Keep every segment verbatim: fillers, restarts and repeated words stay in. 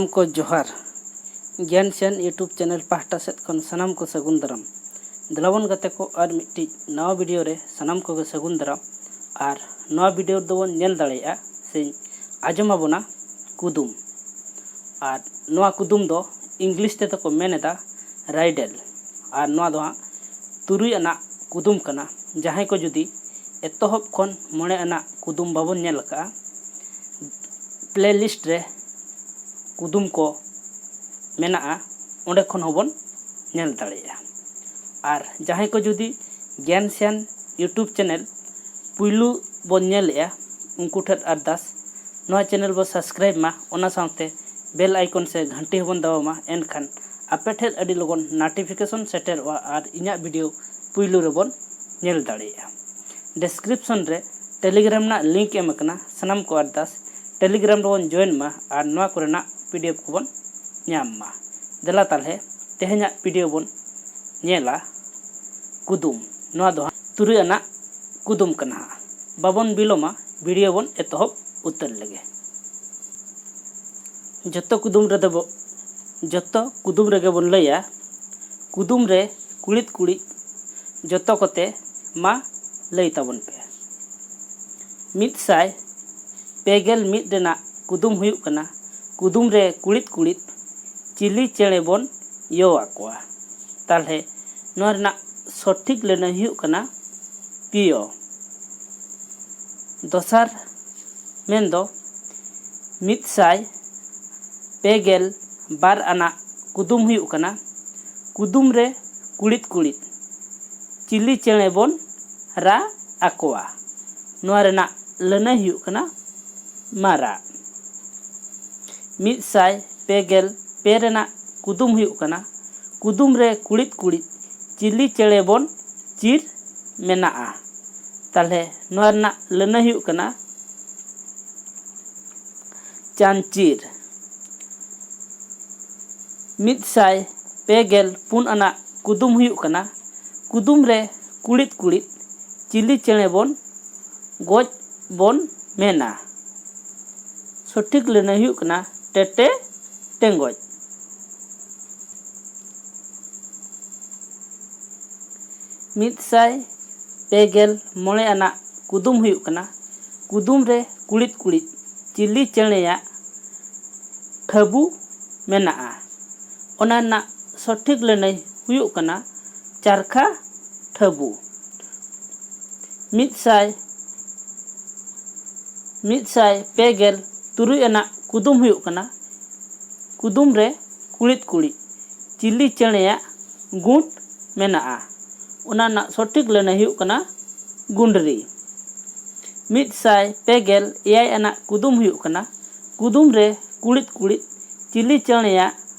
ᱠᱚ ᱡᱚᱦᱟᱨ᱾ ᱜᱮᱭᱟᱱ ᱥᱮᱱ YouTube ᱪᱮᱱᱮᱞ ᱯᱟᱦᱴᱟ ᱥᱮᱫ ᱠᱷᱚᱱ ᱥᱟᱱᱟᱢ ᱠᱚ ᱥᱟᱹᱜᱩᱱ ᱫᱟᱨᱟᱢ᱾ ᱫᱮᱞᱟᱵᱚᱱ ᱜᱟᱛᱮ ᱠᱚ, ᱟᱨ ᱢᱤᱫᱴᱤᱡ ᱱᱟᱣᱟ ᱵᱷᱤᱰᱤᱭᱳ ᱨᱮ ᱥᱟᱱᱟᱢ ᱠᱚᱜᱮ ᱥᱟᱹᱜᱩᱱ ᱫᱟᱨᱟᱢ᱾ ᱟᱨ ᱱᱚᱣᱟ ᱵᱷᱤᱰᱤᱭᱳ ᱨᱮᱫᱚ ᱵᱚᱱ ᱧᱮᱞ ᱫᱟᱲᱮᱭᱟᱜᱼᱟ ᱥᱮ ᱟᱸᱡᱚᱢ ᱟᱵᱚᱱᱟ ᱠᱩᱫᱩᱢ᱾ ᱟᱨ ᱱᱚᱣᱟ ᱠᱩᱫᱩᱢ ᱫᱚ ᱤᱝᱞᱤᱥ ᱛᱮᱫᱚ ᱠᱚ ᱢᱮᱱ ᱮᱫᱟ ᱨᱟᱭᱰᱮᱞ᱾ ᱟᱨ ᱱᱚᱣᱟ ᱫᱚ ᱦᱟᱸᱜ ᱛᱩᱨᱩᱭ ᱟᱱᱟᱜ ᱠᱩᱫᱩᱢ ᱠᱟᱱᱟ᱾ ᱡᱟᱦᱟᱸᱭ ᱠᱚ ᱡᱩᱫᱤ ᱮᱛᱚᱦᱚᱵ ᱠᱷᱚᱱ ᱢᱚᱬᱮ ᱟᱱᱟᱜ ᱠᱩᱫᱩᱢ ᱵᱟᱵᱚᱱ ᱧᱮᱞ ᱟᱠᱟᱫᱼᱟ, ᱯᱞᱮᱞᱤᱥᱴ ᱨᱮ ᱠᱩᱫᱩᱢ ᱠᱚ ᱢᱮᱱᱟᱜᱼᱟ, ᱚᱸᱰᱮ ᱠᱷᱚᱱ ᱦᱚᱸᱵᱚᱱ ᱧᱮᱞ ᱫᱟᱲᱮᱭᱟᱜᱼᱟ᱾ ᱟᱨ ᱡᱟᱦᱟᱸᱭ ᱠᱚ ᱡᱩᱫᱤ ᱜᱮᱭᱟᱱ ᱥᱮᱱ YouTube ᱪᱮᱱᱮᱞ ᱯᱩᱭᱞᱩ ᱵᱚᱱ ᱧᱮᱞᱮᱜᱼᱟ, ᱩᱱᱠᱩ ᱴᱷᱮᱱ ᱟᱨᱫᱟᱥ, ᱱᱚᱣᱟ ᱪᱮᱱᱮᱞ ᱵᱚ ᱥᱟᱵᱥᱠᱨᱟᱭᱤᱵ ᱢᱟ, ᱚᱱᱟ ᱥᱟᱶᱛᱮ ᱵᱮᱞ ᱟᱭᱠᱚᱱ ᱥᱮ ᱜᱷᱟᱱᱴᱤ ᱦᱚᱸᱵᱚᱱ ᱫᱟᱵᱟᱣ ᱢᱟ, ᱮᱱᱠᱷᱟᱱ ᱟᱯᱮ ᱴᱷᱮᱱ ᱟᱹᱰᱤ ᱞᱚᱜᱚᱱ ᱱᱳᱴᱤᱯᱷᱤᱠᱮᱥᱚᱱ ᱥᱮᱴᱮᱨᱚᱜᱼᱟ ᱟᱨ ᱤᱧᱟᱹᱜ ᱵᱷᱤᱰᱤᱭᱳ ᱯᱩᱭᱞᱩ ᱨᱮᱵᱚᱱ ᱧᱮᱞ ᱫᱟᱲᱮᱭᱟᱜᱼᱟ᱾ ᱰᱮᱥᱠᱨᱤᱯᱥᱚᱱ ᱨᱮ ᱴᱮᱞᱤᱜᱨᱟᱢ ᱨᱮᱱᱟᱜ ᱞᱤᱝᱠ ᱮᱢ ᱟᱠᱟᱱᱟ, ᱥᱟᱱᱟᱢ ᱠᱚ ᱟᱨᱫᱟᱥ ᱴᱮᱞᱤᱜᱨᱟᱢ ᱨᱮᱵᱚᱱ ᱡᱚᱭᱮᱱ ᱢᱟ ᱟᱨ ᱱᱚᱣᱟ ᱠᱚᱨᱮᱱᱟᱜ PDF ᱠᱚᱵᱚᱱ ᱧᱟᱢ ᱢᱟ᱾ ᱫᱮᱞᱟ ᱛᱟᱦᱞᱮ ᱛᱮᱦᱮᱧᱟᱜ ᱵᱷᱤᱰᱤᱭᱳ ᱵᱚᱱ ᱧᱮᱞᱟ ᱠᱩᱫᱩᱢ᱾ ᱱᱚᱣᱟ ᱫᱚ ᱦᱟᱸᱜ ᱛᱩᱨᱩᱭ ᱟᱱᱟᱜ ᱠᱩᱫᱩᱢ ᱠᱟᱱᱟ ᱦᱟᱸᱜ᱾ ᱵᱟᱵᱚᱱ ᱵᱤᱞᱚᱢᱟ, ᱵᱷᱤᱰᱤᱭᱳ ᱵᱚᱱ ᱮᱛᱚᱦᱚᱵ ᱩᱛᱟᱹᱨ ᱞᱮᱜᱮ᱾ ᱡᱚᱛᱚ ᱠᱩᱫᱩᱢ ᱨᱮᱫᱚ ᱵᱚ-, ᱡᱚᱛᱚ ᱠᱩᱫᱩᱢ ᱨᱮᱜᱮ ᱵᱚᱱ ᱞᱟᱹᱭᱟ, ᱠᱩᱫᱩᱢ ᱨᱮ ᱠᱩᱲᱤᱫ ᱠᱩᱲᱤᱫ ᱡᱚᱛᱚ ᱠᱚᱛᱮ ᱢᱟ ᱞᱟᱹᱭ ᱛᱟᱵᱚᱱ ᱯᱮ᱾ ᱢᱤᱫ ᱥᱟᱭ ᱯᱮ ᱜᱮᱞ ᱢᱤᱫ ᱨᱮᱱᱟᱜ ᱠᱩᱫᱩᱢ ᱦᱩᱭᱩᱜ ᱠᱟᱱᱟ, ᱠᱩᱫᱩᱢ ᱨᱮ ᱠᱩᱲᱤᱫ ᱠᱩᱲᱤᱫ ᱪᱤᱞᱤ ᱪᱮᱬᱮ ᱵᱚᱱ ᱭᱚ ᱟᱠᱚᱣᱟ? ᱛᱟᱦᱞᱮ ᱱᱚᱣᱟ ᱨᱮᱱᱟᱜ ᱥᱚᱴᱷᱤᱠ ᱞᱟᱹᱱᱟᱹᱭ ᱦᱩᱭᱩᱜ ᱠᱟᱱᱟ ᱯᱤᱭᱚ᱾ ᱫᱚᱥᱟᱨ ᱢᱮᱱᱫᱚ ᱢᱤᱫ ᱥᱟᱭ ᱯᱮ ᱜᱮᱞ ᱵᱟᱨ ᱟᱱᱟᱜ ᱠᱩᱫᱩᱢ ᱦᱩᱭᱩᱜ ᱠᱟᱱᱟ, ᱠᱩᱫᱩᱢ ᱨᱮ ᱠᱩᱲᱤᱫ ᱠᱩᱲᱤᱫ ᱪᱤᱞᱤ ᱪᱮᱬᱮ ᱵᱚᱱ ᱨᱟᱜ ᱟᱠᱚᱣᱟ? ᱱᱚᱣᱟ ᱨᱮᱱᱟᱜ ᱞᱟᱹᱱᱟᱹᱭ ᱦᱩᱭᱩᱜ ᱠᱟᱱᱟ ᱢᱟᱨᱟᱜ᱾ ᱢᱤᱫ ᱥᱟᱭ ᱯᱮ ᱜᱮᱞ ᱯᱮ ᱨᱮᱱᱟᱜ ᱠᱩᱫᱩᱢ ᱦᱩᱭᱩᱜ ᱠᱟᱱᱟ, ᱠᱩᱫᱩᱢ ᱨᱮ ᱠᱩᱲᱤᱫ ᱠᱩᱲᱤᱫ ᱪᱤᱞᱤ ᱪᱮᱬᱮ ᱵᱚᱱ ᱪᱤᱨ ᱢᱮᱱᱟᱜᱼᱟ? ᱛᱟᱦᱞᱮ ᱱᱚᱣᱟ ᱨᱮᱱᱟᱜ ᱞᱟᱹᱱᱟᱹᱭ ᱦᱩᱭᱩᱜ ᱠᱟᱱᱟ ᱪᱟᱱᱪᱤᱨ᱾ ᱢᱤᱫ ᱥᱟᱭ ᱯᱮ ᱜᱮᱞ ᱯᱩᱱ ᱟᱱᱟᱜ ᱠᱩᱫᱩᱢ ᱦᱩᱭᱩᱜ ᱠᱟᱱᱟ, ᱠᱩᱫᱩᱢ ᱨᱮ ᱠᱩᱲᱤᱫ ᱠᱩᱲᱤᱫ ᱪᱤᱞᱤ ᱪᱮᱬᱮ ᱵᱚᱱ ᱜᱚᱡ ᱵᱚᱱ ᱢᱮᱱᱟ? ᱥᱚᱴᱷᱤᱠ ᱞᱟᱹᱱᱟᱹᱭ ᱦᱩᱭᱩᱜ ᱠᱟᱱᱟ ᱴᱮᱴᱮ ᱴᱮᱸᱜᱚᱡ᱾ ᱢᱤᱫ ᱥᱟᱭ ᱯᱮ ᱜᱮᱞ ᱢᱚᱬᱮ ᱟᱱᱟᱜ ᱠᱩᱫᱩᱢ ᱦᱩᱭᱩᱜ ᱠᱟᱱᱟ, ᱠᱩᱫᱩᱢ ᱨᱮ ᱠᱩᱲᱤᱫ ᱠᱩᱲᱤᱫ ᱪᱤᱞᱤ ᱪᱮᱬᱮᱭᱟᱜ ᱴᱷᱟᱹᱵᱩ ᱢᱮᱱᱟᱜᱼᱟ? ᱚᱱᱟ ᱨᱮᱱᱟᱜ ᱥᱚᱴᱷᱤᱠ ᱞᱟᱹᱱᱟᱹᱭ ᱦᱩᱭᱩᱜ ᱠᱟᱱᱟ ᱪᱟᱨᱠᱷᱟ ᱴᱷᱟᱹᱵᱩ᱾ ᱢᱤᱫ ᱥᱟᱭ, ᱢᱤᱫ ᱥᱟᱭ ᱯᱮ ᱜᱮᱞ ᱛᱩᱨᱩᱭ ᱟᱱᱟᱜ ᱠᱩᱫᱩᱢ ᱦᱩᱭᱩᱜ ᱠᱟᱱᱟ, ᱠᱩᱫᱩᱢ ᱨᱮ ᱠᱩᱲᱤᱫ ᱠᱩᱲᱤᱫ ᱪᱤᱞᱤ ᱪᱮᱬᱮᱭᱟᱜ ᱜᱩᱸᱴ ᱢᱮᱱᱟᱜᱼᱟ? ᱚᱱᱟ ᱨᱮᱱᱟᱜ ᱥᱚᱴᱷᱤᱠ ᱞᱟᱹᱱᱟᱹᱭ ᱦᱩᱭᱩᱜ ᱠᱟᱱᱟ ᱜᱩᱸᱰᱨᱤ᱾ ᱢᱤᱫ ᱥᱟᱭ ᱯᱮ ᱜᱮᱞ ᱮᱭᱟᱭ ᱟᱱᱟᱜ ᱠᱩᱫᱩᱢ ᱦᱩᱭᱩᱜ ᱠᱟᱱᱟ, ᱠᱩᱫᱩᱢ ᱨᱮ ᱠᱩᱲᱤᱫ ᱠᱩᱲᱤᱫ ᱪᱤᱞᱤ ᱪᱮᱬᱮᱭᱟᱜ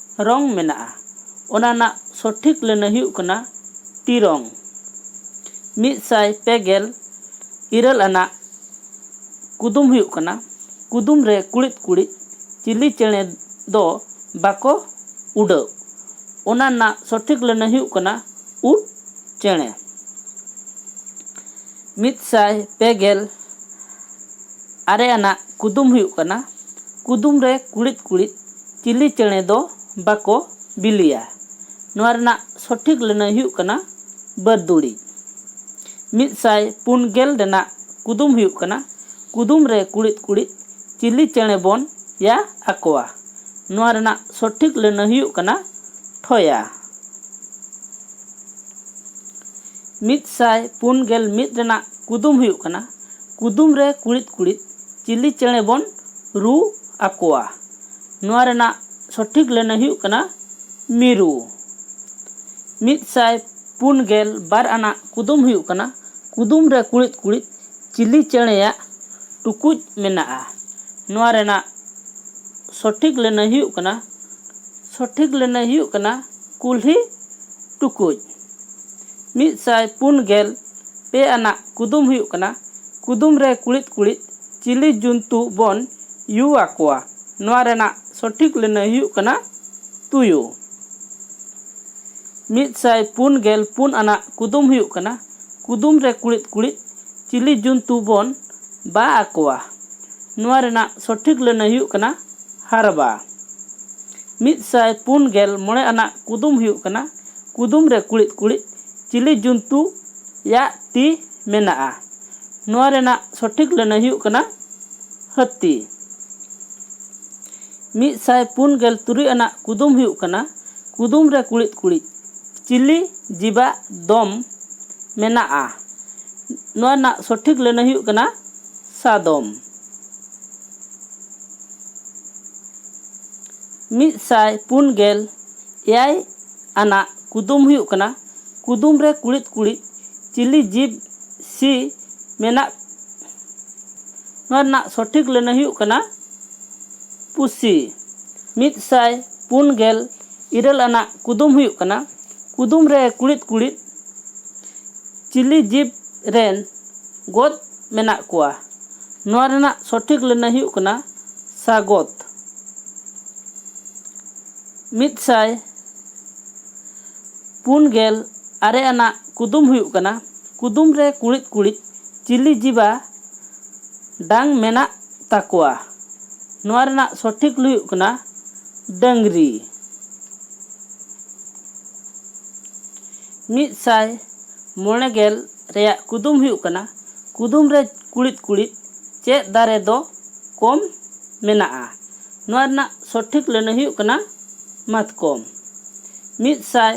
ᱨᱚᱝ ᱢᱮᱱᱟᱜᱼᱟ? ᱚᱱᱟ ᱨᱮᱱᱟᱜ ᱥᱚᱴᱷᱤᱠ ᱞᱟᱹᱱᱟᱹᱭ ᱦᱩᱭᱩᱜ ᱠᱟᱱᱟ ᱴᱤᱨᱚᱝ᱾ ᱢᱤᱫ ᱥᱟᱭ ᱯᱮ ᱜᱮᱞ ᱤᱨᱟᱹᱞ ᱟᱱᱟᱜ ᱠᱩᱫᱩᱢ ᱦᱩᱭᱩᱜ ᱠᱟᱱᱟ, ᱠᱩᱫᱩᱢ ᱨᱮ ᱠᱩᱲᱤᱫ ᱠᱩᱲᱤᱫ ᱪᱤᱞᱤ ᱪᱮᱬᱮ ᱫᱚ ᱵᱟᱠᱚ ᱩᱰᱟᱹᱜ? ᱚᱱᱟ ᱨᱮᱱᱟᱜ ᱥᱚᱴᱷᱤᱠ ᱞᱟᱹᱱᱟᱹᱭ ᱦᱩᱭᱩᱜ ᱠᱟᱱᱟ ᱩᱴ ᱪᱮᱬᱮ᱾ ᱢᱤᱫ ᱥᱟᱭ ᱯᱮ ᱜᱮᱞ ᱟᱨᱮ ᱟᱱᱟᱜ ᱠᱩᱫᱩᱢ ᱦᱩᱭᱩᱜ ᱠᱟᱱᱟ, ᱠᱩᱫᱩᱢ ᱨᱮ ᱠᱩᱲᱤᱫ ᱠᱩᱲᱤᱫ ᱪᱤᱞᱤ ᱪᱮᱬᱮ ᱫᱚ ᱵᱟᱠᱚ ᱵᱤᱞᱤᱭᱟ? ᱱᱚᱣᱟ ᱨᱮᱱᱟᱜ ᱥᱚᱴᱷᱤᱠ ᱞᱟᱹᱱᱟᱹᱭ ᱦᱩᱭᱩᱜ ᱠᱟᱱᱟ ᱵᱟᱹᱨᱫᱩᱲᱤ᱾ ᱢᱤᱫ ᱥᱟᱭ ᱯᱩᱱ ᱜᱮᱞ ᱨᱮᱱᱟᱜ ᱠᱩᱫᱩᱢ ᱦᱩᱭᱩᱜ ᱠᱟᱱᱟ, ᱠᱩᱫᱩᱢ ᱨᱮ ᱠᱩᱲᱤᱫ ᱠᱩᱲᱤᱫ ᱪᱤᱞᱤ ᱪᱮᱬᱮ ᱵᱚᱱ ᱭᱟ ᱟᱠᱚᱣᱟ? ᱱᱚᱣᱟ ᱨᱮᱱᱟᱜ ᱥᱚᱴᱷᱤᱠ ᱞᱟᱹᱱᱟᱹᱭ ᱦᱩᱭᱩᱜ ᱠᱟᱱᱟ ᱴᱷᱚᱭᱟ᱾ ᱢᱤᱫ ᱥᱟᱭ ᱯᱩᱱ ᱜᱮᱞ ᱢᱤᱫ ᱨᱮᱱᱟᱜ ᱠᱩᱫᱩᱢ ᱦᱩᱭᱩᱜ ᱠᱟᱱᱟ, ᱠᱩᱫᱩᱢ ᱨᱮ ᱠᱩᱲᱤᱫ ᱠᱩᱲᱤᱫ ᱪᱤᱞᱤ ᱪᱮᱬᱮ ᱵᱚᱱ ᱨᱩ ᱟᱠᱚᱣᱟ? ᱱᱚᱣᱟ ᱨᱮᱱᱟᱜ ᱥᱚᱴᱷᱤᱠ ᱞᱟᱹᱱᱟᱹᱭ ᱦᱩᱭᱩᱜ ᱠᱟᱱᱟ ᱢᱤᱨᱩ᱾ ᱢᱤᱫ ᱥᱟᱭ ᱯᱩᱱ ᱜᱮᱞ ᱵᱟᱨ ᱟᱱᱟᱜ ᱠᱩᱫᱩᱢ ᱦᱩᱭᱩᱜ ᱠᱟᱱᱟ, ᱠᱩᱫᱩᱢ ᱨᱮ ᱠᱩᱲᱤᱫ ᱠᱩᱲᱤᱫ ᱪᱤᱞᱤ ᱪᱮᱬᱮᱭᱟᱜ ᱴᱩᱠᱩᱡ ᱢᱮᱱᱟᱜᱼᱟ? ᱱᱚᱣᱟ ᱨᱮᱱᱟᱜ ᱥᱚᱴᱷᱤᱠ ᱞᱟᱹᱱᱟᱹᱭ ᱦᱩᱭᱩᱜ ᱠᱟᱱᱟ, ᱥᱚᱴᱷᱤᱠ ᱞᱟᱹᱱᱟᱹᱭ ᱦᱩᱭᱩᱜ ᱠᱟᱱᱟ ᱠᱩᱞᱦᱤ ᱴᱩᱠᱩᱡ᱾ ᱢᱤᱫ ᱥᱟᱭ ᱯᱩᱱ ᱜᱮᱞ ᱯᱮ ᱟᱱᱟᱜ ᱠᱩᱫᱩᱢ ᱦᱩᱭᱩᱜ ᱠᱟᱱᱟ, ᱠᱩᱫᱩᱢ ᱨᱮ ᱠᱩᱲᱤᱫ ᱠᱩᱲᱤᱫ ᱪᱤᱞᱤ ᱡᱚᱱᱛᱩ ᱵᱚᱱ ᱭᱩ ᱟᱠᱚᱣᱟ? ᱱᱚᱣᱟ ᱨᱮᱱᱟᱜ ᱥᱚᱴᱷᱤᱠ ᱞᱟᱹᱱᱟᱹᱭ ᱦᱩᱭᱩᱜ ᱠᱟᱱᱟ ᱛᱩᱭᱩ᱾ ᱢᱤᱫ ᱥᱟᱭ ᱯᱩᱱ ᱜᱮᱞ ᱯᱩᱱ ᱟᱱᱟᱜ ᱠᱩᱫᱩᱢ ᱦᱩᱭᱩᱜ ᱠᱟᱱᱟ, ᱠᱩᱫᱩᱢ ᱨᱮ ᱠᱩᱲᱤᱫ ᱠᱩᱲᱤᱫ ᱪᱤᱞᱤ ᱡᱚᱱᱛᱩ ᱵᱚᱱ ᱵᱟ ᱟᱠᱚᱣᱟ? ᱱᱚᱣᱟ ᱨᱮᱱᱟᱜ ᱥᱚᱴᱷᱤᱠ ᱞᱟᱹᱱᱟᱹᱭ ᱦᱩᱭᱩᱜ ᱠᱟᱱᱟ ᱦᱟᱨᱵᱟ᱾ ᱢᱤᱫ ᱥᱟᱭ ᱯᱩᱱ ᱜᱮᱞ ᱢᱚᱬᱮ ᱟᱱᱟᱜ ᱠᱩᱫᱩᱢ ᱦᱩᱭᱩᱜ ᱠᱟᱱᱟ, ᱠᱩᱫᱩᱢ ᱨᱮ ᱠᱩᱲᱤᱫ ᱠᱩᱲᱤᱫ ᱪᱤᱞᱤ ᱡᱚᱱᱛᱩᱭᱟᱜ ᱛᱤ ᱢᱮᱱᱟᱜᱼᱟ? ᱱᱚᱣᱟ ᱨᱮᱱᱟᱜ ᱥᱚᱴᱷᱤᱠ ᱞᱟᱹᱱᱟᱹᱭ ᱦᱩᱭᱩᱜ ᱠᱟᱱᱟ ᱦᱟᱹᱛᱤ᱾ ᱢᱤᱫ ᱥᱟᱭ ᱯᱩᱱ ᱜᱮᱞ ᱛᱩᱨᱩᱭ ᱟᱱᱟᱜ ᱠᱩᱫᱩᱢ ᱦᱩᱭᱩᱜ ᱠᱟᱱᱟ, ᱠᱩᱫᱩᱢ ᱨᱮ ᱠᱩᱲᱤᱫ ᱠᱩᱲᱤᱫ ᱪᱤᱞᱤ ᱡᱤᱵᱟᱜ ᱫᱚᱢ ᱢᱮᱱᱟᱜᱼᱟ? ᱱᱚᱣᱟ ᱨᱮᱱᱟᱜ ᱥᱚᱴᱷᱤᱠ ᱞᱟᱹᱱᱟᱹᱭ ᱦᱩᱭᱩᱜ ᱠᱟᱱᱟ ᱥᱟᱫᱚᱢ᱾ ᱢᱤᱫ ᱥᱟᱭ ᱯᱩᱱ ᱜᱮᱞ ᱮᱭᱟᱭ ᱟᱱᱟᱜ ᱠᱩᱫᱩᱢ ᱦᱩᱭᱩᱜ ᱠᱟᱱᱟ, ᱠᱩᱫᱩᱢ ᱨᱮ ᱠᱩᱲᱤᱫ ᱠᱩᱲᱤᱫ ᱪᱤᱞᱤ ᱡᱤᱵᱽ ᱥᱤ ᱢᱮᱱᱟᱜ? ᱱᱚᱣᱟ ᱨᱮᱱᱟᱜ ᱥᱚᱴᱷᱤᱠ ᱞᱟᱹᱱᱟᱹᱭ ᱦᱩᱭᱩᱜ ᱠᱟᱱᱟ ᱯᱩᱥᱤ᱾ ᱢᱤᱫ ᱥᱟᱭ ᱯᱩᱱ ᱜᱮᱞ ᱤᱨᱟᱹᱞ ᱟᱱᱟᱜ ᱠᱩᱫᱩᱢ ᱦᱩᱭᱩᱜ ᱠᱟᱱᱟ, ᱠᱩᱫᱩᱢ ᱨᱮ ᱠᱩᱲᱤᱫ ᱠᱩᱲᱤᱫ ᱪᱤᱞᱤ ᱡᱤᱵᱽ ᱨᱮᱱ ᱜᱚᱫ ᱢᱮᱱᱟᱜ ᱠᱚᱣᱟ? ᱱᱚᱣᱟ ᱨᱮᱱᱟᱜ ᱥᱚᱴᱷᱤᱠ ᱞᱟᱹᱱᱟᱹᱭ ᱦᱩᱭᱩᱜ ᱠᱟᱱᱟ ᱥᱟᱜᱚᱫ᱾ ᱢᱤᱫ ᱥᱟᱭ ᱯᱩᱱ ᱜᱮᱞ ᱟᱨᱮ ᱟᱱᱟᱜ ᱠᱩᱫᱩᱢ ᱦᱩᱭᱩᱜ ᱠᱟᱱᱟ, ᱠᱩᱫᱩᱢ ᱨᱮ ᱠᱩᱲᱤᱫ ᱠᱩᱲᱤᱫ ᱪᱤᱞᱤ ᱡᱤᱵᱟ ᱰᱟᱝ ᱢᱮᱱᱟᱜ ᱛᱟᱠᱚᱣᱟ? ᱱᱚᱣᱟ ᱨᱮᱱᱟᱜ ᱥᱚᱴᱷᱤᱠ ᱦᱩᱭᱩᱜ ᱠᱟᱱᱟ ᱰᱟᱹᱝᱨᱤ᱾ ᱢᱤᱫ ᱥᱟᱭ ᱢᱚᱬᱮ ᱜᱮᱞ ᱨᱮᱭᱟᱜ ᱠᱩᱫᱩᱢ ᱦᱩᱭᱩᱜ ᱠᱟᱱᱟ, ᱠᱩᱫᱩᱢ ᱨᱮ ᱠᱩᱲᱤᱫ ᱠᱩᱲᱤᱫ ᱪᱮᱫ ᱫᱟᱨᱮ ᱫᱚ ᱠᱚᱢ ᱢᱮᱱᱟᱜᱼᱟ? ᱱᱚᱣᱟ ᱨᱮᱱᱟᱜ ᱥᱚᱴᱷᱤᱠ ᱞᱟᱹᱱᱟᱹᱭ ᱦᱩᱭᱩᱜ ᱠᱟᱱᱟ ᱢᱟᱛᱠᱚᱢ᱾ ᱢᱤᱫ ᱥᱟᱭ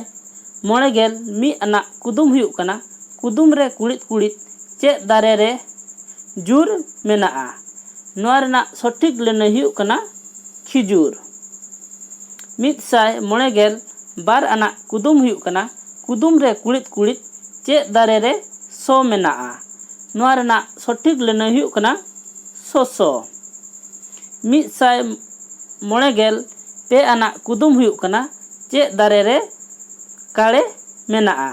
ᱢᱚᱬᱮ ᱜᱮᱞ ᱢᱤᱫ ᱟᱱᱟᱜ ᱠᱩᱫᱩᱢ ᱦᱩᱭᱩᱜ ᱠᱟᱱᱟ, ᱠᱩᱫᱩᱢ ᱨᱮ ᱠᱩᱲᱤᱫ ᱠᱩᱲᱤᱫ ᱪᱮᱫ ᱫᱟᱨᱮ ᱨᱮ ᱡᱩᱨ ᱢᱮᱱᱟᱜᱼᱟ? ᱱᱚᱣᱟ ᱨᱮᱱᱟᱜ ᱥᱚᱴᱷᱤᱠ ᱞᱟᱹᱱᱟᱹᱭ ᱦᱩᱭᱩᱜ ᱠᱟᱱᱟ ᱠᱷᱤᱡᱩᱨ᱾ ᱢᱤᱫ ᱥᱟᱭ ᱢᱚᱬᱮ ᱜᱮᱞ ᱵᱟᱨ ᱟᱱᱟᱜ ᱠᱩᱫᱩᱢ ᱦᱩᱭᱩᱜ ᱠᱟᱱᱟ, ᱠᱩᱫᱩᱢ ᱨᱮ ᱠᱩᱲᱤᱫ ᱠᱩᱲᱤᱫ ᱪᱮᱫ ᱫᱟᱨᱮ ᱨᱮ ᱥᱚ ᱢᱮᱱᱟᱜᱼᱟ? ᱱᱚᱣᱟ ᱨᱮᱱᱟᱜ ᱥᱚᱴᱷᱤᱠ ᱞᱟᱹᱱᱟᱹᱭ ᱦᱩᱭᱩᱜ ᱠᱟᱱᱟ ᱥᱚᱥᱚ᱾ ᱢᱤᱫ ᱥᱟᱭ ᱢᱚᱬᱮ ᱜᱮᱞ ᱯᱮ ᱟᱱᱟᱜ ᱠᱩᱫᱩᱢ ᱦᱩᱭᱩᱜ ᱠᱟᱱᱟ, ᱪᱮᱫ ᱫᱟᱨᱮ ᱨᱮ ᱠᱟᱲᱮ ᱢᱮᱱᱟᱜᱼᱟ?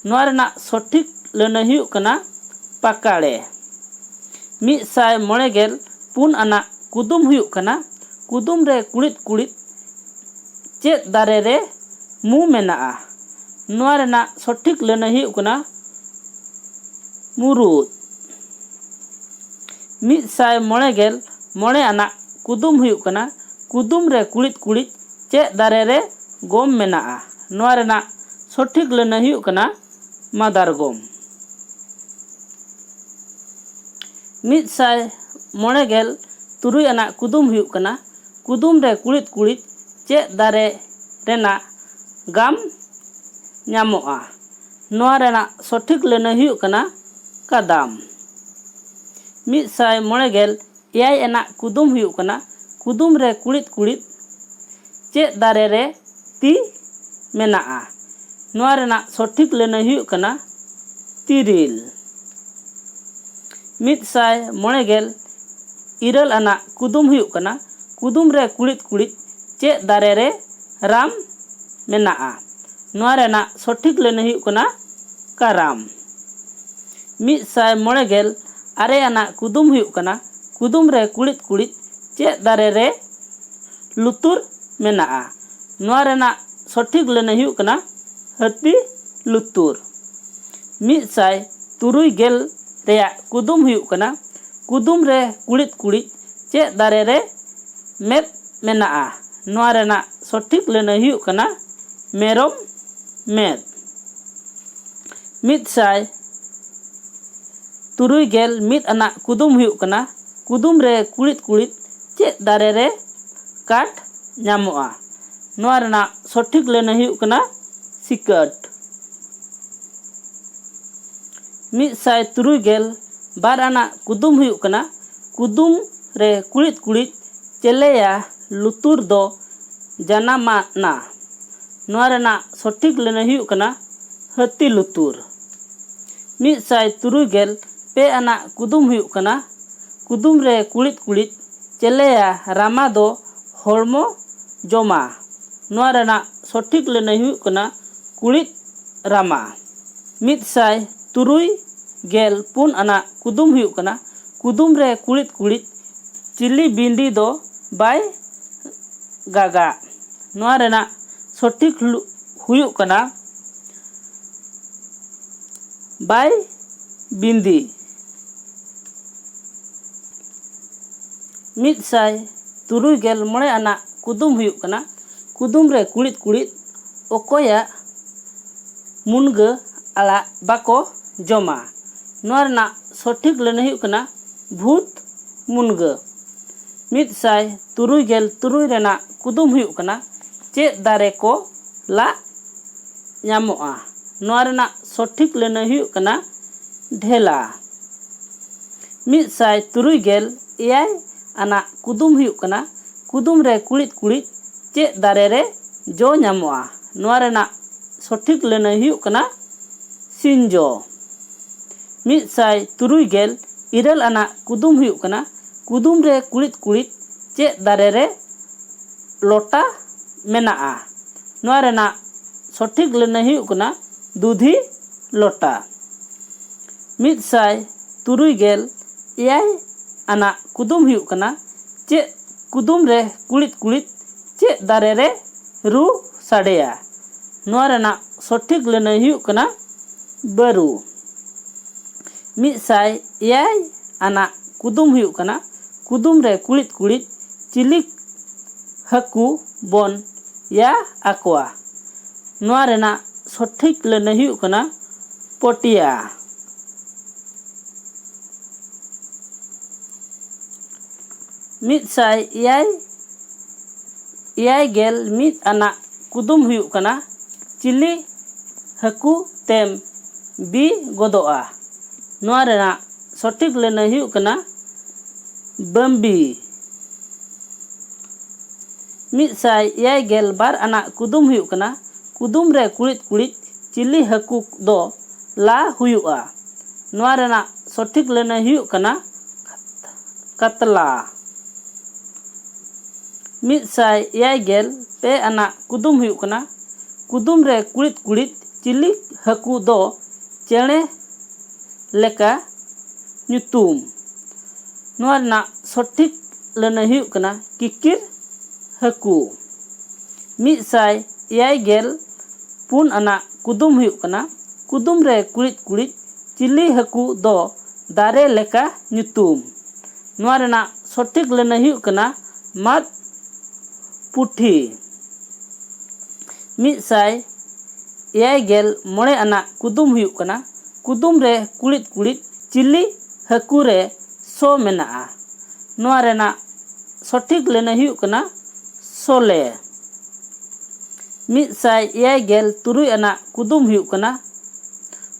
ᱱᱚᱣᱟ ᱨᱮᱱᱟᱜ ᱥᱚᱴᱷᱤᱠ ᱞᱟᱹᱱᱟᱹᱭ ᱦᱩᱭᱩᱜ ᱠᱟᱱᱟ ᱯᱟᱠᱟᱲᱮ᱾ ᱢᱤᱫ ᱥᱟᱭ ᱢᱚᱬᱮ ᱜᱮᱞ ᱯᱩᱱ ᱟᱱᱟᱜ ᱠᱩᱫᱩᱢ ᱦᱩᱭᱩᱜ ᱠᱟᱱᱟ, ᱠᱩᱫᱩᱢ ᱨᱮ ᱠᱩᱲᱤᱫ ᱠᱩᱲᱤᱫ ᱪᱮᱫ ᱫᱟᱨᱮ ᱨᱮ ᱢᱩ ᱢᱮᱱᱟᱜᱼᱟ? ᱱᱚᱣᱟ ᱨᱮᱱᱟᱜ ᱥᱚᱴᱷᱤᱠ ᱞᱟᱹᱱᱟᱹᱭ ᱦᱩᱭᱩᱜ ᱠᱟᱱᱟ ᱢᱩᱨᱩᱫ᱾ ᱢᱤᱫ ᱥᱟᱭ ᱢᱚᱬᱮ ᱜᱮᱞ ᱢᱚᱬᱮ ᱟᱱᱟᱜ ᱠᱩᱫᱩᱢ ᱦᱩᱭᱩᱜ ᱠᱟᱱᱟ, ᱠᱩᱫᱩᱢ ᱨᱮ ᱠᱩᱲᱤᱫ ᱠᱩᱲᱤᱫ ᱪᱮᱫ ᱫᱟᱨᱮ ᱨᱮ ᱜᱚᱢ ᱢᱮᱱᱟᱜᱼᱟ? ᱱᱚᱣᱟ ᱨᱮᱱᱟᱜ ᱥᱚᱴᱷᱤᱠ ᱞᱟᱹᱱᱟᱹᱭ ᱦᱩᱭᱩᱜ ᱠᱟᱱᱟ ᱢᱟᱫᱟᱨ ᱜᱚᱢ᱾ ᱢᱤᱫ ᱥᱟᱭ ᱢᱚᱬᱮ ᱜᱮᱞ ᱛᱩᱨᱩᱭ ᱟᱱᱟᱜ ᱠᱩᱫᱩᱢ ᱦᱩᱭᱩᱜ ᱠᱟᱱᱟ, ᱠᱩᱫᱩᱢ ᱨᱮ ᱠᱩᱲᱤᱫ ᱠᱩᱲᱤᱫ ᱪᱮᱫ ᱫᱟᱨᱮ ᱨᱮᱱᱟᱜ ᱜᱟᱢ ᱧᱟᱢᱚᱜᱼᱟ? ᱱᱚᱣᱟ ᱨᱮᱱᱟᱜ ᱥᱚᱴᱷᱤᱠ ᱞᱟᱹᱱᱟᱹᱭ ᱦᱩᱭᱩᱜ ᱠᱟᱱᱟ ᱠᱟᱫᱟᱢ᱾ ᱢᱤᱫ ᱥᱟᱭ ᱢᱚᱬᱮ ᱜᱮᱞ ᱮᱭᱟᱭ ᱟᱱᱟᱜ ᱠᱩᱫᱩᱢ ᱦᱩᱭᱩᱜ ᱠᱟᱱᱟ, ᱠᱩᱫᱩᱢ ᱨᱮ ᱠᱩᱲᱤᱫ ᱠᱩᱲᱤᱫ ᱪᱮᱫ ᱫᱟᱨᱮ ᱨᱮ ᱛᱤ ᱢᱮᱱᱟᱜᱼᱟ? ᱱᱚᱣᱟ ᱨᱮᱱᱟᱜ ᱥᱚᱴᱷᱤᱠ ᱞᱟᱹᱱᱟᱹᱭ ᱦᱩᱭᱩᱜ ᱠᱟᱱᱟ ᱛᱤᱨᱤᱞ᱾ ᱢᱤᱫ ᱥᱟᱭ ᱢᱚᱬᱮ ᱜᱮᱞ ᱤᱨᱟᱹᱞ ᱟᱱᱟᱜ ᱠᱩᱫᱩᱢ ᱦᱩᱭᱩᱜ ᱠᱟᱱᱟ, ᱠᱩᱫᱩᱢ ᱨᱮ ᱠᱩᱲᱤᱫ ᱠᱩᱲᱤᱫ ᱪᱮᱫ ᱫᱟᱨᱮ ᱨᱮ ᱨᱟᱢ ᱢᱮᱱᱟᱜᱼᱟ? ᱱᱚᱣᱟ ᱨᱮᱱᱟᱜ ᱥᱚᱴᱷᱤᱠ ᱞᱟᱹᱱᱟᱹᱭ ᱦᱩᱭᱩᱜ ᱠᱟᱱᱟ ᱠᱟᱨᱟᱢ᱾ ᱢᱤᱫ ᱥᱟᱭ ᱢᱚᱬᱮ ᱜᱮᱞ ᱟᱨᱮ ᱟᱱᱟᱜ ᱠᱩᱫᱩᱢ ᱦᱩᱭᱩᱜ ᱠᱟᱱᱟ, ᱠᱩᱫᱩᱢ ᱨᱮ ᱠᱩᱲᱤᱫ ᱠᱩᱲᱤᱫ ᱪᱮᱫ ᱫᱟᱨᱮ ᱨᱮ ᱞᱩᱛᱩᱨ ᱢᱮᱱᱟᱜᱼᱟ? ᱱᱚᱣᱟ ᱨᱮᱱᱟᱜ ᱥᱚᱴᱷᱤᱠ ᱞᱟᱹᱱᱟᱹᱭ ᱦᱩᱭᱩᱜ ᱠᱟᱱᱟ ᱦᱟᱹᱛᱤ ᱞᱩᱛᱩᱨ᱾ ᱢᱤᱫ ᱥᱟᱭ ᱛᱩᱨᱩᱭ ᱜᱮᱞ ᱨᱮᱭᱟᱜ ᱠᱩᱫᱩᱢ ᱦᱩᱭᱩᱜ ᱠᱟᱱᱟ, ᱠᱩᱫᱩᱢ ᱨᱮ ᱠᱩᱲᱤᱫ ᱠᱩᱲᱤᱫ ᱪᱮᱫ ᱫᱟᱨᱮ ᱨᱮ ᱢᱮᱫ ᱢᱮᱱᱟᱜᱼᱟ? ᱱᱚᱣᱟ ᱨᱮᱱᱟᱜ ᱥᱚᱴᱷᱤᱠ ᱞᱟᱹᱱᱟᱹᱭ ᱦᱩᱭᱩᱜ ᱠᱟᱱᱟ ᱢᱮᱨᱚᱢ ᱢᱮᱫ᱾ ᱢᱤᱫ ᱥᱟᱭ ᱛᱩᱨᱩᱭ ᱜᱮᱞ ᱢᱤᱫ ᱟᱱᱟᱜ ᱠᱩᱫᱩᱢ ᱦᱩᱭᱩᱜ ᱠᱟᱱᱟ, ᱠᱩᱫᱩᱢ ᱨᱮ ᱠᱩᱲᱤᱫ ᱠᱩᱲᱤᱫ ᱪᱮᱫ ᱫᱟᱨᱮ ᱨᱮ ᱠᱟᱴ ᱧᱟᱢᱚᱜᱼᱟ? ᱱᱚᱣᱟ ᱨᱮᱱᱟᱜ ᱥᱚᱴᱷᱤᱠ ᱞᱟᱹᱱᱟᱹᱭ ᱦᱩᱭᱩᱜ ᱠᱟᱱᱟ ᱥᱤᱠᱟᱹᱴ᱾ ᱢᱤᱫ ᱥᱟᱭ ᱛᱩᱨᱩᱭ ᱜᱮᱞ ᱵᱟᱨ ᱟᱱᱟᱜ ᱠᱩᱫᱩᱢ ᱦᱩᱭᱩᱜ ᱠᱟᱱᱟ, ᱠᱩᱫᱩᱢ ᱨᱮ ᱠᱩᱲᱤᱫ ᱠᱩᱲᱤᱫ ᱪᱮᱞᱮᱭᱟ ᱞᱩᱛᱩᱨ ᱫᱚ ᱡᱟᱱᱟᱢᱟᱱᱟ? ᱱᱚᱣᱟ ᱨᱮᱱᱟᱜ ᱥᱚᱴᱷᱤᱠ ᱞᱟᱹᱱᱟᱹᱭ ᱦᱩᱭᱩᱜ ᱠᱟᱱᱟ ᱦᱟᱹᱛᱤ ᱞᱩᱛᱩᱨ᱾ ᱢᱤᱫ ᱥᱟᱭ ᱛᱩᱨᱩᱭ ᱜᱮᱞ ᱯᱮ ᱟᱱᱟᱜ ᱠᱩᱫᱩᱢ ᱦᱩᱭᱩᱜ ᱠᱟᱱᱟ, ᱠᱩᱫᱩᱢ ᱨᱮ ᱠᱩᱲᱤᱫ ᱠᱩᱲᱤᱫ ᱪᱮᱞᱮᱭᱟ ᱨᱟᱢᱟ ᱫᱚ ᱦᱚᱲᱢᱚ ᱡᱚᱢᱟ? ᱱᱚᱣᱟ ᱨᱮᱱᱟᱜ ᱥᱚᱴᱷᱤᱠ ᱞᱟᱹᱱᱟᱹᱭ ᱦᱩᱭᱩᱜ ᱠᱟᱱᱟ ᱠᱩᱲᱤᱫ ᱨᱟᱢᱟ᱾ ᱢᱤᱫ ᱥᱟᱭ ᱛᱩᱨᱩᱭ ᱜᱮᱞ ᱯᱩᱱ ᱟᱱᱟᱜ ᱠᱩᱫᱩᱢ ᱦᱩᱭᱩᱜ ᱠᱟᱱᱟ, ᱠᱩᱫᱩᱢ ᱨᱮ ᱠᱩᱲᱤᱫ ᱠᱩᱲᱤᱫ ᱪᱤᱞᱤ ᱵᱤᱱᱰᱤ ᱫᱚ ᱵᱟᱭ ᱜᱟᱜᱟ? ᱱᱚᱣᱟ ᱨᱮᱱᱟᱜ ᱥᱚᱴᱷᱤᱠ ᱦᱩᱭᱩᱜ ᱠᱟᱱᱟ ᱵᱟᱭ ᱵᱤᱱᱫᱤ᱾ ᱢᱤᱫ ᱥᱟᱭ ᱛᱩᱨᱩᱭ ᱜᱮᱞ ᱢᱚᱬᱮ ᱟᱱᱟᱜ ᱠᱩᱫᱩᱢ ᱦᱩᱭᱩᱜ ᱠᱟᱱᱟ, ᱠᱩᱫᱩᱢ ᱨᱮ ᱠᱩᱲᱤᱫ ᱠᱩᱲᱤᱫ ᱚᱠᱚᱭᱟᱜ ᱢᱩᱱᱜᱟᱹ ᱟᱲᱟᱜ ᱵᱟᱠᱚ ᱡᱚᱢᱟ? ᱱᱚᱣᱟ ᱨᱮᱱᱟᱜ ᱥᱚᱴᱷᱤᱠ ᱞᱟᱹᱱᱟᱹᱭ ᱦᱩᱭᱩᱜ ᱠᱟᱱᱟ ᱵᱷᱩᱛ ᱢᱩᱱᱜᱟᱹ᱾ ᱢᱤᱫ ᱥᱟᱭ ᱛᱩᱨᱩᱭ ᱜᱮᱞ ᱛᱩᱨᱩᱭ ᱨᱮᱱᱟᱜ ᱠᱩᱫᱩᱢ ᱦᱩᱭᱩᱜ ᱠᱟᱱᱟ, ᱪᱮᱫ ᱫᱟᱨᱮ ᱠᱚ ᱞᱟᱜ ᱧᱟᱢᱚᱜᱼᱟ? ᱱᱚᱣᱟ ᱨᱮᱱᱟᱜ ᱥᱚᱴᱷᱤᱠ ᱞᱟᱹᱱᱟᱹᱭ ᱦᱩᱭᱩᱜ ᱠᱟᱱᱟ ᱰᱷᱮᱞᱟ᱾ ᱢᱤᱫ ᱥᱟᱭ ᱛᱩᱨᱩᱭ ᱜᱮᱞ ᱮᱭᱟᱭ ᱟᱱᱟᱜ ᱠᱩᱫᱩᱢ ᱦᱩᱭᱩᱜ ᱠᱟᱱᱟ, ᱠᱩᱫᱩᱢ ᱨᱮ ᱠᱩᱲᱤᱫ ᱠᱩᱲᱤᱫ ᱪᱮᱫ ᱫᱟᱨᱮ ᱨᱮ ᱡᱚ ᱧᱟᱢᱚᱜᱼᱟ? ᱱᱚᱣᱟ ᱨᱮᱱᱟᱜ ᱥᱚᱴᱷᱤᱠ ᱞᱟᱹᱱᱟᱹᱭ ᱦᱩᱭᱩᱜ ᱠᱟᱱᱟ ᱥᱤᱧᱡᱚ᱾ ᱢᱤᱫ ᱥᱟᱭ ᱛᱩᱨᱩᱭ ᱜᱮᱞ ᱤᱨᱟᱹᱞ ᱟᱱᱟᱜ ᱠᱩᱫᱩᱢ ᱦᱩᱭᱩᱜ ᱠᱟᱱᱟ, ᱠᱩᱫᱩᱢ ᱨᱮ ᱠᱩᱲᱤᱫ ᱠᱩᱲᱤᱫ ᱪᱮᱫ ᱫᱟᱨᱮ ᱨᱮ ᱞᱚᱴᱟ ᱢᱮᱱᱟᱜᱼᱟ? ᱱᱚᱣᱟ ᱨᱮᱱᱟᱜ ᱥᱚᱴᱷᱤᱠ ᱞᱟᱹᱱᱟᱹᱭ ᱦᱩᱭᱩᱜ ᱠᱟᱱᱟ ᱫᱩᱫᱷᱤ ᱞᱚᱴᱟ᱾ ᱢᱤᱫ ᱥᱟᱭ ᱛᱩᱨᱩᱭ ᱜᱮᱞ ᱮᱭᱟᱭ ᱟᱱᱟᱜ ᱠᱩᱫᱩᱢ ᱦᱩᱭᱩᱜ ᱠᱟᱱᱟ, ᱪᱮᱫ ᱠᱩᱫᱩᱢ ᱨᱮ ᱠᱩᱲᱤᱫ ᱠᱩᱲᱤᱫ ᱪᱮᱫ ᱫᱟᱨᱮ ᱨᱮ ᱨᱩ ᱥᱟᱰᱮᱭᱟ? ᱱᱚᱣᱟ ᱨᱮᱱᱟᱜ ᱥᱚᱴᱷᱤᱠ ᱞᱟᱹᱱᱟᱹᱭ ᱦᱩᱭᱩᱜ ᱠᱟᱱᱟ ᱵᱟᱹᱨᱩ᱾ ᱢᱤᱫ ᱥᱟᱭ ᱮᱭᱟᱭ ᱟᱱᱟᱜ ᱠᱩᱫᱩᱢ ᱦᱩᱭᱩᱜ ᱠᱟᱱᱟ, ᱠᱩᱫᱩᱢ ᱨᱮ ᱠᱩᱲᱤᱫ ᱠᱩᱲᱤᱫ ᱪᱤᱞᱤ ᱦᱟᱹᱠᱩ ᱵᱚᱱ ᱭᱟ ᱟᱠᱚᱣᱟ? ᱱᱚᱣᱟ ᱨᱮᱱᱟᱜ ᱥᱚᱴᱷᱤᱠ ᱞᱟᱹᱱᱟᱹᱭ ᱦᱩᱭᱩᱜ ᱠᱟᱱᱟ ᱯᱚᱴᱤᱭᱟ᱾ ᱢᱤᱫ ᱥᱟᱭ ᱮᱭᱟᱭ, ᱮᱭᱟᱭ ᱜᱮᱞ ᱢᱤᱫ ᱟᱱᱟᱜ ᱠᱩᱫᱩᱢ ᱦᱩᱭᱩᱜ ᱠᱟᱱᱟ, ᱪᱤᱞᱤ ᱦᱟᱹᱠᱩ ᱛᱮᱢ ᱵᱤ ᱜᱚᱫᱚᱜᱼᱟ? ᱱᱚᱣᱟ ᱨᱮᱱᱟᱜ ᱥᱚᱴᱷᱤᱠ ᱞᱟᱹᱱᱟᱹᱭ ᱦᱩᱭᱩᱜ ᱠᱟᱱᱟ ᱵᱟᱹᱢᱵᱤ᱾ ᱢᱤᱫ ᱥᱟᱭ ᱮᱭᱟᱭ ᱜᱮᱞ ᱵᱟᱨ ᱟᱱᱟᱜ ᱠᱩᱫᱩᱢ ᱦᱩᱭᱩᱜ ᱠᱟᱱᱟ, ᱠᱩᱫᱩᱢ ᱨᱮ ᱠᱩᱲᱤᱫ ᱠᱩᱲᱤᱫ ᱪᱤᱞᱤ ᱦᱟᱹᱠᱩ ᱫᱚ ᱞᱟ ᱦᱩᱭᱩᱜᱼᱟ? ᱱᱚᱣᱟ ᱨᱮᱱᱟᱜ ᱥᱚᱴᱷᱤᱠ ᱞᱟᱹᱱᱟᱹᱭ ᱦᱩᱭᱩᱜ ᱠᱟᱱᱟ ᱠᱟᱛᱞᱟ᱾ ᱢᱤᱫ ᱥᱟᱭ ᱮᱭᱟᱭ ᱜᱮᱞ ᱯᱮ ᱟᱱᱟᱜ ᱠᱩᱫᱩᱢ ᱦᱩᱭᱩᱜ ᱠᱟᱱᱟ, ᱠᱩᱫᱩᱢ ᱨᱮ ᱠᱩᱲᱤᱫ ᱠᱩᱲᱤᱫ ᱪᱤᱞᱤ ᱦᱟᱹᱠᱩ ᱫᱚ ᱪᱮᱬᱮ ᱞᱮᱠᱟ ᱧᱩᱛᱩᱢ? ᱱᱚᱣᱟ ᱨᱮᱱᱟᱜ ᱥᱚᱴᱷᱤᱠ ᱞᱟᱹᱱᱟᱹᱭ ᱦᱩᱭᱩᱜ ᱠᱟᱱᱟ ᱠᱤᱠᱤᱨ ᱦᱟᱹᱠᱩ᱾ ᱢᱤᱫ ᱥᱟᱭ ᱮᱭᱟᱭ ᱜᱮᱞ ᱯᱩᱱ ᱟᱱᱟᱜ ᱠᱩᱫᱩᱢ ᱦᱩᱭᱩᱜ ᱠᱟᱱᱟ, ᱠᱩᱫᱩᱢ ᱨᱮ ᱠᱩᱲᱤᱫ ᱠᱩᱲᱤᱫ ᱪᱤᱞᱤ ᱦᱟᱹᱠᱩ ᱫᱚ ᱫᱟᱨᱮ ᱞᱮᱠᱟ ᱧᱩᱛᱩᱢ? ᱱᱚᱣᱟ ᱨᱮᱱᱟᱜ ᱥᱚᱴᱷᱤᱠ ᱞᱟᱹᱱᱟᱹᱭ ᱦᱩᱭᱩᱜ ᱠᱟᱱᱟ ᱢᱟᱫ ᱯᱩᱴᱷᱤ᱾ ᱢᱤᱫ ᱥᱟᱭ ᱮᱭᱟᱭ ᱜᱮᱞ ᱢᱚᱬᱮ ᱟᱱᱟᱜ ᱠᱩᱫᱩᱢ ᱦᱩᱭᱩᱜ ᱠᱟᱱᱟ, ᱠᱩᱫᱩᱢ ᱨᱮ ᱠᱩᱲᱤᱫ ᱠᱩᱲᱤᱫ ᱪᱤᱞᱤ ᱦᱟᱹᱠᱩ ᱨᱮ ᱥᱚ ᱢᱮᱱᱟᱜᱼᱟ? ᱱᱚᱣᱟ ᱨᱮᱱᱟᱜ ᱥᱚᱴᱷᱤᱠ ᱞᱟᱹᱱᱟᱹᱭ ᱦᱩᱭᱩᱜ ᱠᱟᱱᱟ ᱥᱚᱞᱮ᱾ ᱢᱤᱫ ᱥᱟᱭ ᱮᱭᱟᱭ ᱜᱮᱞ ᱛᱩᱨᱩᱭ ᱟᱱᱟᱜ ᱠᱩᱫᱩᱢ ᱦᱩᱭᱩᱜ ᱠᱟᱱᱟ,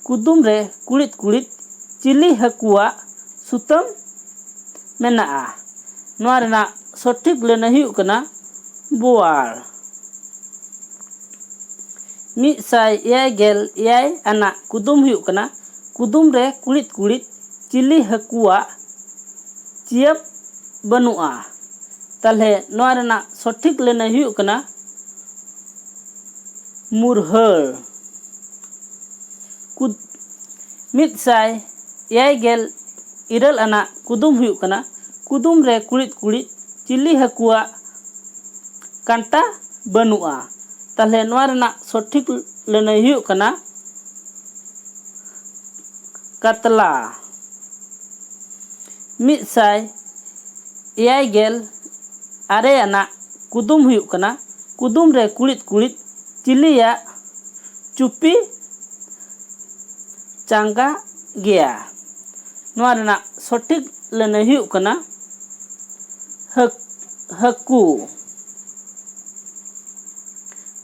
ᱠᱩᱫᱩᱢ ᱨᱮ ᱠᱩᱲᱤᱫ ᱠᱩᱲᱤᱫ ᱪᱤᱞᱤ ᱦᱟᱹᱠᱩᱣᱟᱜ ᱥᱩᱛᱟᱹᱢ ᱢᱮᱱᱟᱜᱼᱟ? ᱱᱚᱣᱟ ᱨᱮᱱᱟᱜ ᱥᱚᱴᱷᱤᱠ ᱞᱟᱹᱱᱟᱹᱭ ᱦᱩᱭᱩᱜ ᱠᱟᱱᱟ ᱵᱳᱣᱟᱲ᱾ ᱢᱤᱫ ᱥᱟᱭ ᱮᱭᱟᱭ ᱜᱮᱞ ᱮᱭᱟᱭ ᱟᱱᱟᱜ ᱠᱩᱫᱩᱢ ᱦᱩᱭᱩᱜ ᱠᱟᱱᱟ, ᱠᱩᱫᱩᱢ ᱨᱮ ᱠᱩᱲᱤᱫ ᱠᱩᱲᱤᱫ ᱪᱤᱞᱤ ᱦᱟᱹᱠᱩᱣᱟᱜ ᱪᱤᱭᱟᱹᱯ ᱵᱟᱹᱱᱩᱜᱼᱟ? ᱛᱟᱦᱞᱮ ᱱᱚᱣᱟ ᱨᱮᱱᱟᱜ ᱥᱚᱴᱷᱤᱠ ᱞᱟᱹᱱᱟᱹᱭ ᱦᱩᱭᱩᱜ ᱠᱟᱱᱟ ᱢᱩᱨᱦᱟᱹᱲ᱾ ᱠᱩᱫ-, ᱢᱤᱫ ᱥᱟᱭ ᱮᱭᱟᱭ ᱜᱮᱞ ᱤᱨᱟᱹᱞ ᱟᱱᱟᱜ ᱠᱩᱫᱩᱢ ᱦᱩᱭᱩᱜ ᱠᱟᱱᱟ, ᱠᱩᱫᱩᱢ ᱨᱮ ᱠᱩᱲᱤᱫ ᱠᱩᱲᱤᱫ ᱪᱤᱞᱤ ᱦᱟᱹᱠᱩᱣᱟᱜ ᱠᱟᱱᱴᱟ ᱵᱟᱹᱱᱩᱜᱼᱟ? ᱛᱟᱦᱞᱮ ᱱᱚᱣᱟ ᱨᱮᱱᱟᱜ ᱥᱚᱴᱷᱤᱠ ᱞᱟᱹᱱᱟᱹᱭ ᱦᱩᱭᱩᱜ ᱠᱟᱱᱟ ᱠᱟᱛᱞᱟ᱾ ᱢᱤᱫ ᱥᱟᱭ ᱮᱭᱟᱭ ᱜᱮᱞ ᱟᱨᱮ ᱟᱱᱟᱜ ᱠᱩᱫᱩᱢ ᱦᱩᱭᱩᱜ ᱠᱟᱱᱟ, ᱠᱩᱫᱩᱢ ᱨᱮ ᱠᱩᱲᱤᱫ ᱠᱩᱲᱤᱫ ᱪᱤᱞᱤᱭᱟᱜ ᱪᱩᱯᱤ ᱪᱟᱸᱜᱟ ᱜᱮᱭᱟ? ᱱᱚᱣᱟ ᱨᱮᱱᱟᱜ ᱥᱚᱴᱷᱤᱠ ᱞᱟᱹᱱᱟᱹᱭ ᱦᱩᱭᱩᱜ ᱠᱟᱱᱟ ᱦᱟᱹᱠ-, ᱦᱟᱹᱠᱩ᱾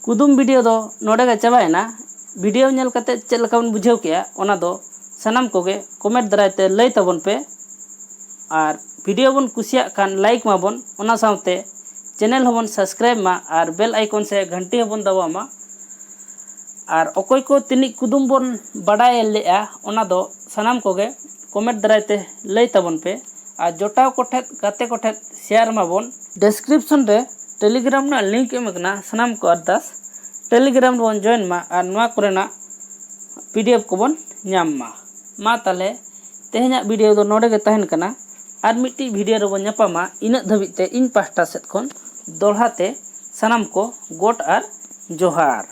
ᱠᱩᱫᱩᱢ ᱵᱷᱤᱰᱤᱭᱳ ᱫᱚ ᱱᱚᱰᱮ ᱜᱮ ᱪᱟᱵᱟᱭᱮᱱᱟ᱾ ᱵᱷᱤᱰᱤᱭᱳ ᱧᱮᱞ ᱠᱟᱛᱮ ᱪᱮᱫ ᱞᱮᱠᱟ ᱵᱚᱱ ᱵᱩᱡᱷᱟᱹᱣ ᱠᱮᱜᱼᱟ, ᱚᱱᱟ ᱫᱚ ᱥᱟᱱᱟᱢ ᱠᱚᱜᱮ ᱠᱚᱢᱮᱱᱴ ᱫᱟᱨᱟᱭ ᱛᱮ ᱞᱟᱹᱭ ᱛᱟᱵᱚᱱ ᱯᱮ᱾ ᱟᱨ ᱵᱷᱤᱰᱤᱭᱳ ᱵᱚᱱ ᱠᱩᱥᱤᱭᱟᱜ ᱠᱷᱟᱱ ᱞᱟᱭᱤᱠ ᱢᱟᱵᱚᱱ, ᱚᱱᱟ ᱥᱟᱶᱛᱮ ᱪᱮᱱᱮᱞ ᱦᱚᱸᱵᱚᱱ ᱥᱟᱵᱥᱠᱨᱟᱭᱤᱵ ᱢᱟ ᱟᱨ ᱵᱮᱞ ᱟᱭᱠᱚᱱ ᱥᱮ ᱜᱷᱟᱱᱴᱤ ᱦᱚᱸᱵᱚᱱ ᱫᱟᱵᱟᱣ ᱢᱟ᱾ ᱟᱨ ᱚᱠᱚᱭ ᱠᱚ ᱛᱤᱱᱤᱡ ᱠᱩᱫᱩᱢ ᱵᱚᱱ ᱵᱟᱰᱟᱭ ᱞᱮᱜᱼᱟ, ᱚᱱᱟ ᱫᱚ ᱥᱟᱱᱟᱢ ᱠᱚᱜᱮ ᱠᱚᱢᱮᱱᱴ ᱫᱟᱨᱟᱭ ᱛᱮ ᱞᱟᱹᱭ ᱛᱟᱵᱚᱱ ᱯᱮ᱾ ᱟᱨ ᱡᱚᱴᱟᱣ ᱠᱚᱴᱷᱮᱱ, ᱜᱟᱛᱮ ᱠᱚᱴᱷᱮᱱ ᱥᱮᱭᱟᱨ ᱢᱟᱵᱚᱱ᱾ ᱰᱮᱥᱠᱨᱤᱯᱥᱚᱱ ᱨᱮ ᱴᱮᱞᱤᱜᱨᱟᱢ ᱨᱮᱱᱟᱜ ᱞᱤᱝᱠ ᱮᱢ ᱟᱠᱟᱱᱟ, ᱥᱟᱱᱟᱢ ᱠᱚ ᱟᱨᱫᱟᱥ ᱴᱮᱞᱤᱜᱨᱟᱢ ᱨᱮᱵᱚᱱ ᱡᱚᱭᱮᱱ ᱢᱟ ᱟᱨ ᱱᱚᱣᱟ ᱠᱚᱨᱮᱱᱟᱜ ᱯᱤᱰᱤᱮᱯᱷ ᱠᱚᱵᱚᱱ ᱧᱟᱢ ᱢᱟ᱾ ᱢᱟ ᱛᱟᱦᱞᱮ ᱛᱮᱦᱮᱧᱟᱜ ᱵᱷᱤᱰᱤᱭᱳ ᱫᱚ ᱱᱚᱰᱮ ᱜᱮ ᱛᱟᱦᱮᱱ ᱠᱟᱱᱟ᱾ ᱟᱨ ᱢᱤᱫᱴᱤᱡ ᱵᱷᱤᱰᱤᱭᱳ ᱨᱮᱵᱚᱱ ᱧᱟᱯᱟᱢᱟ᱾ ᱤᱱᱟᱹᱜ ᱫᱷᱟᱹᱵᱤᱡ ᱛᱮ ᱤᱧ ᱯᱟᱦᱴᱟ ᱥᱮᱫ ᱠᱷᱚᱱ ᱫᱚᱦᱲᱟ ᱛᱮ ᱥᱟᱱᱟᱢ ᱠᱚ ᱜᱚᱰ ᱟᱨ ᱡᱚᱦᱟᱨ᱾